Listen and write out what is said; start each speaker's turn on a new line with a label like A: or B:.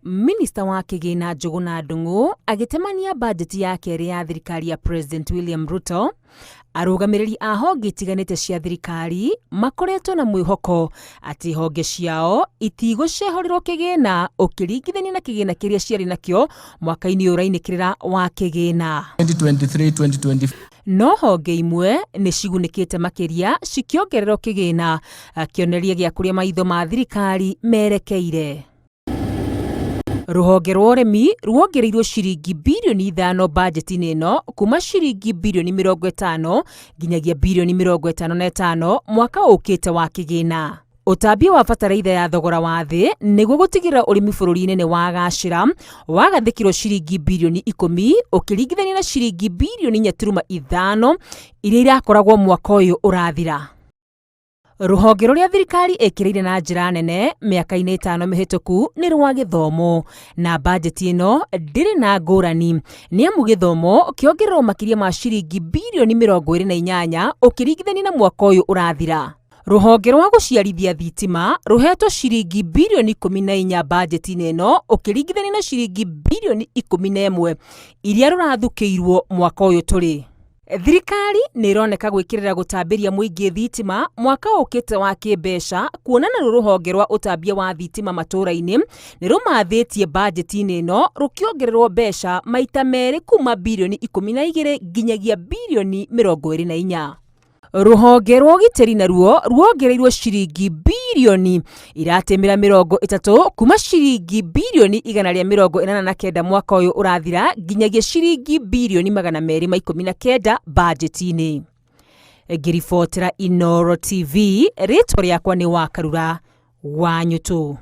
A: Minista wa Kĩgĩna Njũgũna Ndung'u agĩtemania bajeti ya kerĩ ya thirikari ya President William Ruto, arũgamĩrĩri a honge itiganĩte cia thirikari makoretwo na mwĩhoko atĩ honge ciao itigũcehũrĩrwo kĩgĩna ũkĩringithania na kĩgĩna kĩrĩa ciarĩ nakĩo mwaka-inĩ ũyũ ũrainĩkĩrĩra wa kĩgĩna.
B: 2023-2024.
A: No honge imwe nĩ cigunĩkĩte makĩria cikĩongererwo kĩgĩna, kĩonereria gĩa kũrĩa maitho ma thirikari merekeire. Rũhonge rwa ũrĩmi ruongereirwo ciringi birioni ithano bajeti-inĩ ĩno kuma ciringi birioni 50 nginyagia birioni 55 mwaka ũkĩte wa kĩgĩna. Ũtambia wa bataraitha ya thogora wa thĩ nĩguo gũtigĩrĩra ũrĩmi bũrũri-inĩ nĩ wagacĩra wagathĩkĩrwo ciringi birioni 10 ũkĩringithania na ciringi birioni 4.5 iria irakoragwo mwaka ũyũ ũrathira. Rũhonge rũrĩa thirikari ĩkĩrĩire na njĩra nene mĩaka-inĩ ĩtano mĩhĩtũku nĩ rwa gĩthomo, na bajeti ĩno ndĩrĩ na ngũrani nĩ amu gĩthomo kĩongererwo makĩria ma ciringi birioni 28 ũkĩringithania na mwaka ũyũ ũrathira. Rũhonge rwa gũciarithia thitima rũhetwo ciringi birioni 14 bajeti-inĩ ĩno ũkĩringithania na ciringi birioni 11 iria rũrathukĩirwo mwaka ũyũ tũrĩ. Thirikari nĩ ĩroneka gwĩkĩrĩra gũtambĩria mũingĩ thitima mwaka ũkĩte wa kĩmbeca kuona naruo rũhonge rwa ũtambia wa thitima matũra-inĩ nĩ rũmathĩtie bajeti-inĩ ĩno rũkĩongererwo mbeca maita merĩ kuma birioni 12 nginyagia birioni 24. Rũhonge rwa ũgitĩri naruo ruongereirwo ciringi birioni iratĩmĩra 30 kuma ciringi birioni 189 mwaka ũyũ ũrathira nginyagia ciringi birioni 219 bajeti-inĩ. Ngĩribotera Inooro TV, rĩtwa rĩakwa nĩ Wakarura Wanyũtũ.